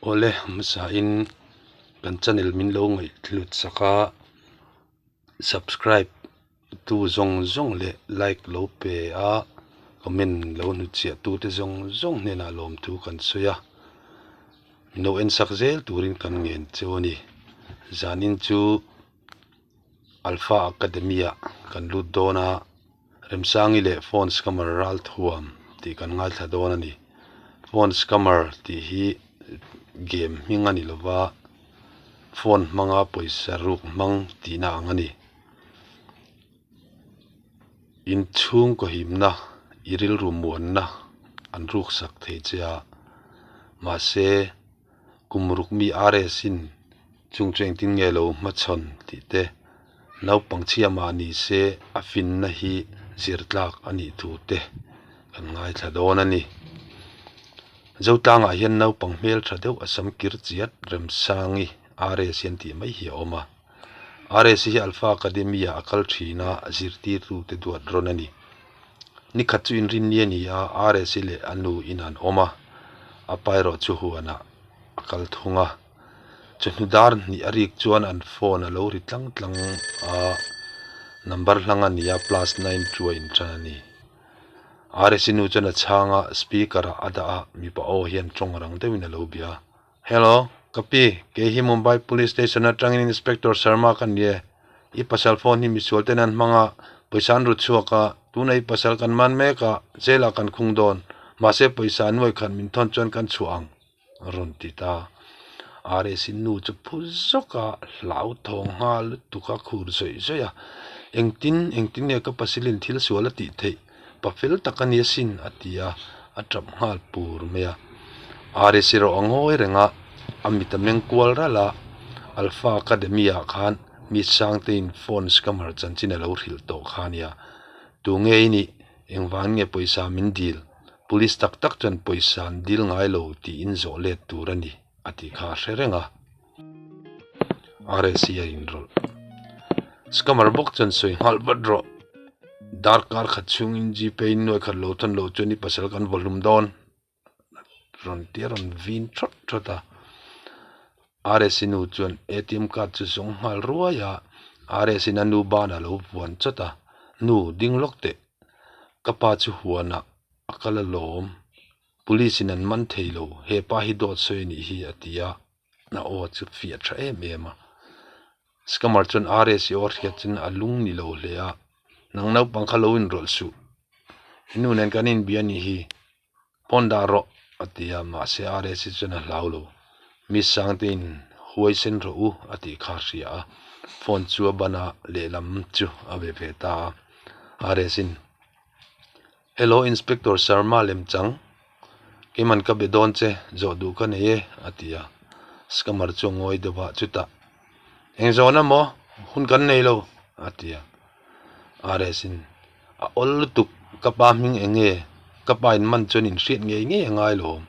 Awle hmasain kan channel min lo ngaihhlut sak a subscribe tu zawng zawng leh like lo pe a comment lo hnutchhiah tu te zawng zawng hnenah lawmthu kan sawi a min lo en sak zel turin kan ngen cheu a ni zanin chu. Alpha Academy ah kan lut dawn a, Remsangi leh Phone Scammer Ralthuam tih kan ngaithla dawn a ni. Phone Scammer tih hi game hming a ni lova, phone hmanga pawisa ruk hmang tihna ang a ni. Inchhungkaw himna i rilru muanna an ruksak thei che a, mahse kum ruk mi RS in chung chu engtin nge lo hmachhawn tih te naupang chhia mah ni se a finna hi zir tlak a nih thu te kan ngaithla dawn a ni. Zotlangah hian naupang hmel tha deuh a sam kir chiat Remsangi RS hian tih mai hi a awm a. RS hi Alpha Academy ah a kal thin a zirtirtu te duat rawn a ni. Nikhat chu inrinni a ni a, RS leh a nu in an awm a, a pa erawh chu huanah a kal thung a. Chawhnu dar hnih a rik chuan an phone a lo ri tlang tlang a, number hlang a ni a, plus 92 a intan a ni. RS nu chuan a chhang a, speaker ah a dah a, mipa aw hian tawng rang deuhin a lo bia a. Hello, ka pi, kei hi Mumbai Police Station atangin Inspector Sharma ka ni e. I pasal phone hi misual ten an hmang a, pawisa an ru chhuak a, tuna i pasal kan man mek a, jail ah kan khung dawn. Mahse pawisa an nuai khat min thawn chuan kan chhuah ang, a rawn ti ta. RS in nu chu phu zawk a, hlauthawng nghal lutuk a khur zawih zawih a. Engtin, engtin nge ka pasilin thil sual a tih theih? Pa fel tak a ni asin a ti a, a tap nghal pur mai a. RS erawh a ngawi reng a, a mit a meng kual ralh a, Alpha Academy ah khan mi Sangtein phone scammer chanchin a lo hrilh tawh kha a nia. Tu nge i nih? Engvang nge pawisa min dil? Police tak tak chuan pawisa an dil ngai lo tiin zawh let tur a ni a tih kha a hre reng a. RSC a inrawlh. Scammer bawk chuan sawi nghal vat rawh. Darkar khat chhungin Gpay in nuai khat lo thawn loh chuan i pasal kan vaw hlum dawn. Rawn ti a rawn vin thawt thawt a. RSC nu chuan ATM card chu zawng nghal ruai a. RSC in a nu banah a lo vuan chawt a. Nu, ding lawk teh. Ka pa chu huanah a kal alawm. Police in an man thei lo. He pa hi dawt sawi a nih hi a ti a. A aw chu fiah tha em em a scammer chuan RS aw hriat chuan a lung ni lo hle a nang naupang kha lo inrawlh suh i nu nen kan inbia anih hi pawn dah rawh a ti a mahse RS hi chuan a hlau lo mi sang te in huai sen rawh u a tih kha a hria a phone chu a ban a lehlam chu a be ve ta a RS in. Hello Inspector Sharma lemchang, keiman ka be dawn che, zawh duh ka nei e, a ti a. Scammer chu a ngawi deuh a, chutah, Eng zawn a maw? Hun kan nei lo, a ti a. RS in, A awl lutuk, ka pa hming eng nge? Ka pa in man chuan in hriat ngei ngei a ngai lo.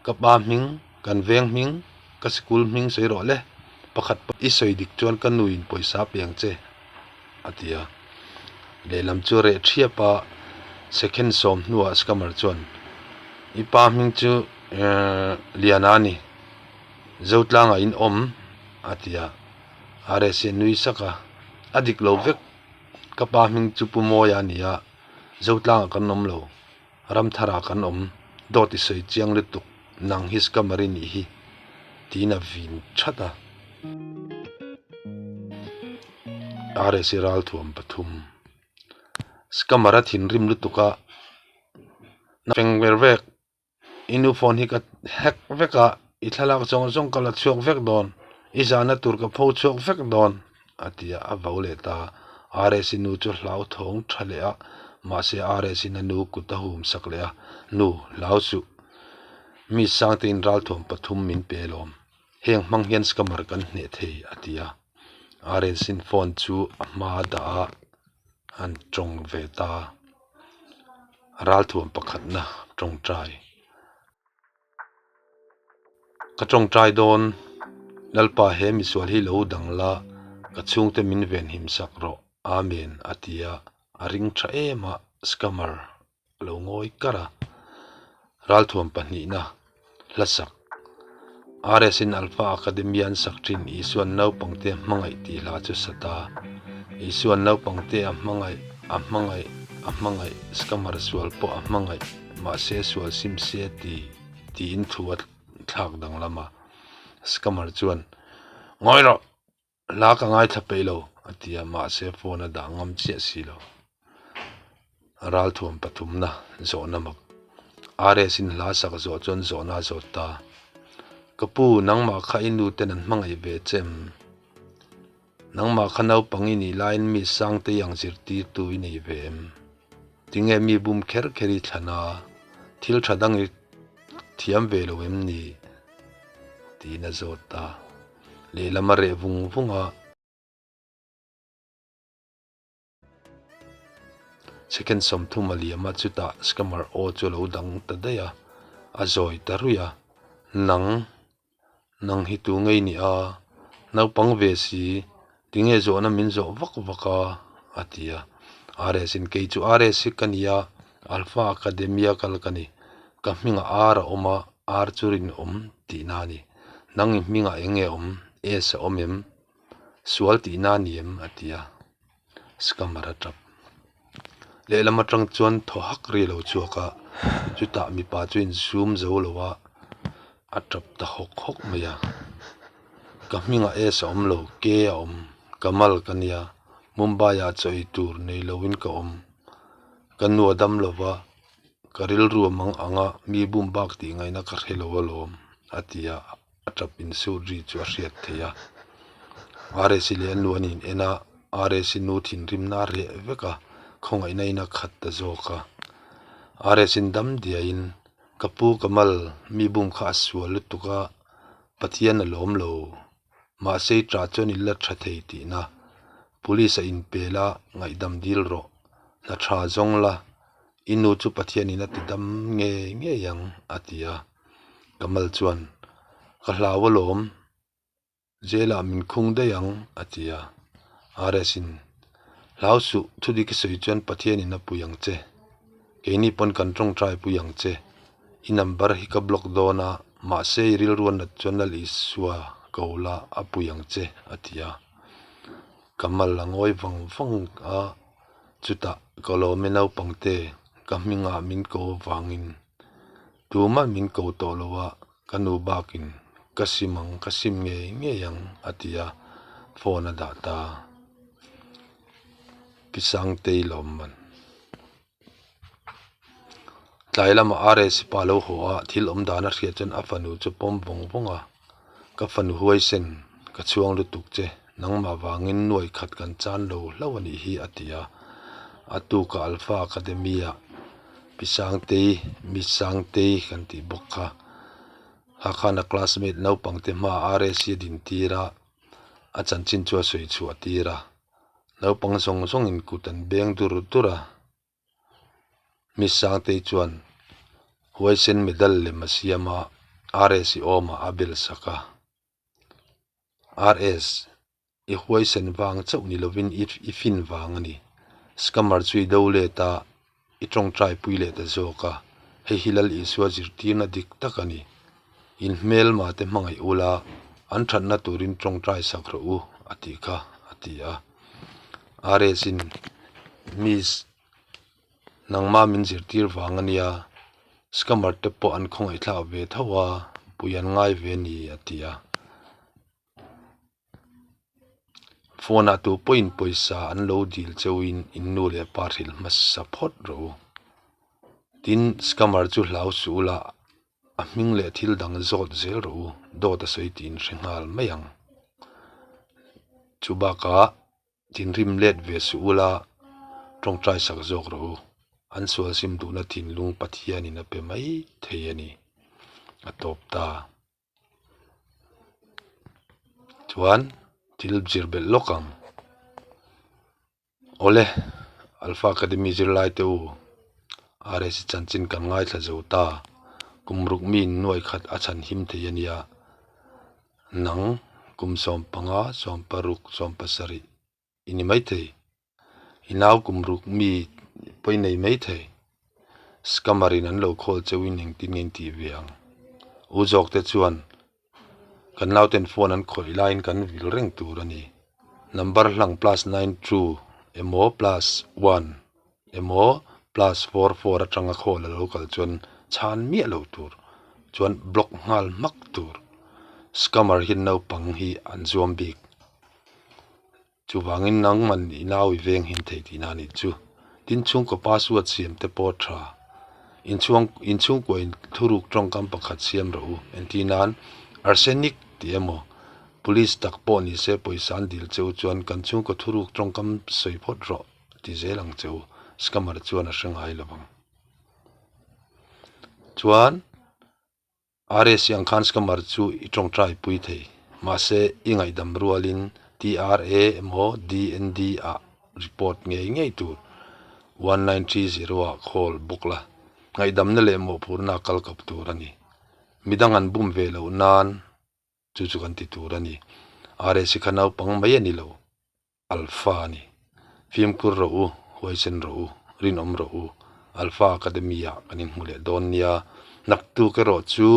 Ka pa hming, kan veng hming, ka sikul hming sawi rawh le, pakhat pawh i sawi dik chuan ka nu in pawisa pe ang che. a ti a. Lehlam chu reh thiap a, second sawm hnuah scammer chuan, I pa hming chu ehh Liana a ni, Zotlangah in awm a ti a. RS a nui sak a, A dik lo vek, ka pa hming chu Pu Mawia a ni a, Zotlangah kan awm lo, Ramtharah kan awm, dawt i sawi chiang lutuk, nang hi scammer i nih hi, tiin a vin that a. RS ralthuam pathum scammer a thinrim lutuk a feng ver vek i nu phone hi ka hack vek a i thlalak zawng zawng ka la chhuak vek dawn i zahna tur ka pho chhuak vek dawn a ti a a vo leh ta RS nu chu hlauthawng tha leh a mahse RS in a nu kut a hum sak leh a nu hlau suh mi sangte in ralthuam pathum min pe alawm. Heng hmang hian scammer kan hneh thei a ti a, Arensin phone chu a hma dah a an tawng ve ta ralthuam pakhatna tawngtai. Ka tawngtai dawn Lalpa he misual hi lo dang la ka chhungte min venhim sak rawh Amen a ti a, a ring tha em a scammer a lo ngawi kar a, ralthuam pahnihna hla sak. RS-in Alpha Academy an sak thin Isuan naupangte a hmangaih tih hla chu sa ta. Isuan naupangte a hmangaih, a hmangaih, a hmangaih, scammer sual pawh a hmangaih, mahse sual sim se ti tiin thu a thlak danglam a. Scammer chuan, Ngawi rawh! Hla ka ngaithla peih lo, a ti a, mahse phone a dah ngam chiah si lo. Ralthuam pathumna zawhna mak. RS in hla sak zawh chuan zawhna a zawt ta. Ka pu, nangmah kha i nu ten an hmangaih ve che em? Nangmah kha naupang i nih laiin mi Sangtei ang zirtirtu i nei ve em? Tinge mi bum kher kher i thlan a, thil tha dang i thiam ve lo em ni? tiin a zawt ta. Lehlam a reh vung vung a. Second 30 a liam a, chutah scammer aw chu a lo dang ta daih a, a zawi ta ruih a. Nang, nang hi tu ngei ni a? Naupang ve si, tinge zawhna min zawh vak vak a? a ti a. RS in kei chu RS hi ka ni a, Alpha Academia kal ka ni. Ka hmingah R a awm a, R chu rinawm tihna a ni. Nang i hmingah eng nge awm? S a awm em? Sual tihna a ni em? a ti a. Scammer a tap. Lehlam atang chuan thaw hak ri a lo chhuak a, chutah mipa chu insum zo lo a, a tap ta hawk hawk mai a. Ka hmingah S a awm lo, K a awm, Kamal ka nia, Mumbai ah chaw ei tur nei loin ka awm. Ka nu a dam lo va, ka rilru a mang ang a, mi bum bak tih ngaihna ka hre lo alawm, a ti a, a tap insut ri chu a hriat theih a. RS leh a nu an in en a, RS nu thinrimna a reh vek a, khawngaihna in a khat ta zawk a. RS in dam diaiin, Ka pu Kamal, mi bum kha a sual lutuk a, Pathian a lawm lo. Mahse i ṭah chuan i la ṭha thei tihna. Police a inpel a, ngaihdam dil rawh. Hna ṭha zawng la, i nu chu Pathianin a ti dam ngei ngei ang, a ti a. Kamal chuan, Ka hlau alawm, jail ah min khung daih ang, a ti a. RS-in, Hlau suh, thudik i sawi chuan Pathianin a pui ang che. Keini pawn kan tawngtai pui ang che. I number hi ka block dawn a, mahse i rilru a nat chuan Lal Isua ko la a pui ang che, a ti a. Ka mal a ngawi vang vang a, chutah ka lawm e naupangte, ka hmingah min ko avangin tumah min ko tawh lo a, ka nu bakin ka sim ang, ka sim ngei ngei ang, a ti a, phone a dah ta. Pi Sangtei lawmman. Tlai lamah RS pa lo haw a, thil awm dan a hriat chuan a fanu chu pawm vawng vawng a, Ka fanu huaisen, ka chhuang lutuk che, nangmah vangin nuai khat kan chan lo hlauh a nih hi a ti a. A tukah Alpha Academy-ah Pi Sangtei, Miss Sangtei kan tih bawk kha, kha khan a classmate naupangte hmaah RS hi a dintir a, a chanchin chu a sawi chhuah tir a. Naupang zawng zawngin kut an beng dur dur a. Miss Sangtei chuan huaisen medal lem a siam a, RS i awmah a bel sak a. RS, i huaisen vang chauh ni lovin i fin vang a ni. Scammer chu i do let a, i tawngtai pui leh ta zawk a, hei hi Lal Isua zirtirna dik tak a ni. In hmelma te hmangaih ula, an thatna turin tawngtai sak rawh u, a tih kha, a ti a. RS-in, Miss, nangma min zirtir vang a nia, scammer te pawh an khawngaihthlak ve tho a, pui an ngai ve a ni, a ti a. Phone ah tu pawhin pawisa an lo dil cheuhin in nu leh pa hrilh hmasa phawt rawh u. Tin, scammer chu hlau suh ula, a hming leh thil dang zawt zel rawh u, dawt a sawi tiin hre nghal mai ang. Chu bakah thinrim let ve suh ula, tawngtai sak zawk rawh u. An sual sim duhna thinlung Pathianin a pe mai thei a ni. A tawp ta. Chuan thil zir belh lawk ang. Awle, Alpha Academy zirlai te u, RS chanchin kan ngaithla zo ta. Kum ruk mi in nuai khat a chhan him thei a nia. Nang kum 15, 16, 17 i ni maithei. I nau kum ruk mi pawh i nei maithei. Scammer in an lo call cheuhin engtin nge in tih ve ang. U zawk te chuan. Kan nauten phone an khawih laiin kan vil reng tur a ni. Number hlang plus 92 emaw plus one emaw plus 44 atanga call a lo kal chuan chhan miah lo tur chuan block nghal hmak tur. Scammer hian naupang hi an zuam bik. Chuvangin nangman i nau i veng him thei tihna a nih chu. Tin chhungkaw password siam te pawh a tha. Inchhuang inchhungkua in thuruk tawngkam pakhat siam rawh u. Entir nan arsenic tih emaw police tak pawh ni se pawisa an dil che u chuan kan chhungkaw thuruk tawngkam sawi phawt rawh ti zel ang che u. Scammer chuan a hre ngai lo vang. Chuan. RS ang khan scammer chu i tawngtai pui thei. Mahse, i ngaihdam rualin TRA emaw DND ah report ngei ngei tur 1930 ah call bawk la. Ngaihdamna leh mawhphurhna a kal kawp tur a ni. Midang an bum ve loh nan chu chu kan ti tur a ni. RS hi kha naupang mai a ni lo. Alpha a ni. Fimkhur rawh u, huaisen rawh u, rinawm rawh u. Alpha Academy ah kan inhmu leh dawn nia. Naktuk erawh chu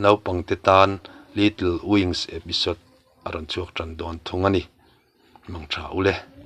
naupangte tan Little Wings episode a rawn chhuak tan dawn thung a ni. Mangtha u le.